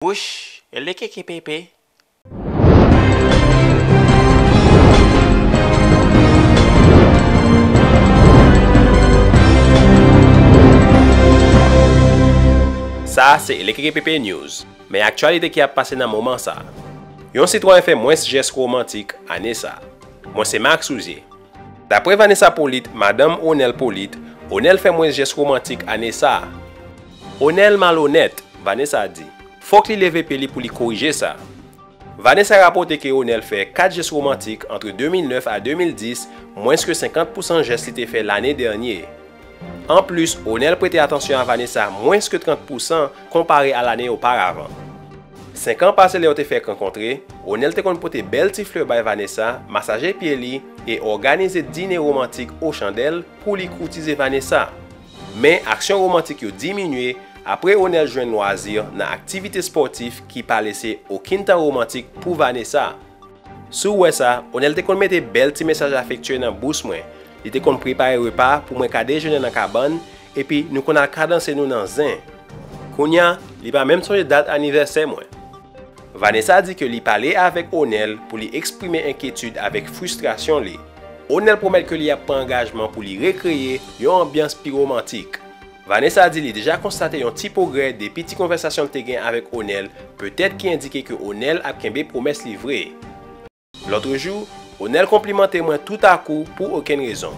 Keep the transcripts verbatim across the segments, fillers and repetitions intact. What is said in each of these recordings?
Wouch, elekekepepe. Sa a se Elekekepepe News. Men aktyalite ki ap pase nan moman sa a. Yon sitwayen fè mwens jès womantik ane sa a. Mwen se Marc Souzier. Daprè Vanessa Polite, madanm Onel Polite, Onel fè mwens jès womantik ane sa a. Onel malonèt, Vanessa di. Fòk li leve pye li pou li korije sa. Vanessa rapòte ke Onel fè kat jès womantik ant de mil nèf a de mil dis, mwens ke senkant pousan jès li te fè lane dènye. Anplis, Onel prete atansyon a Vanessa mwens ke trant pousan konpare a lane oparavan. Senk an pase lè yo te fèk rankontre, Onel te konn pote bèl ti flè bay Vanessa, masaje pye li e òganize dine womantik o chandèl pou li koutize Vanessa. Men aksyon womantik yo diminye apre Onel jwenn lwazi nan aktivite spòtif ki pa lese okenn tan womantik pou Vanessa. Si w wè sa, Onel te konn mete bèl ti mesaj afektye nan bous mwen. Li te konn prepare repa pou mwen ka dejene nan kabann, epi nou konn al kadanse nou nan zen. Kounye a, li pa menm sonje dat anivèsè mwen. Vanessa di ke li pale avèk Onel pou li eksprime enkyetid avèk fristrasyon li. Onel pwomèt ke li ap pran angajman pou li rekreye yon anbyans pi womantik. Vanessa di li deja konstate yon ti pwogrè depi ti konvèsasyon l te gen avèk Onel, petèt ki endike ke Onel ap kenbe pwomès li vre. Lòt jou, Onel konplimante mwen toutakou pou okenn rezon.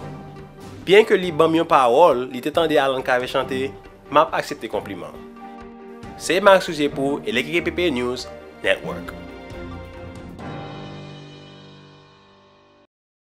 Byenke li ban m yon pawòl, li te tande Alan Cavé chante, m ap aksepte konpliman. Se Marc Souzier pou Elekekepepe News Network.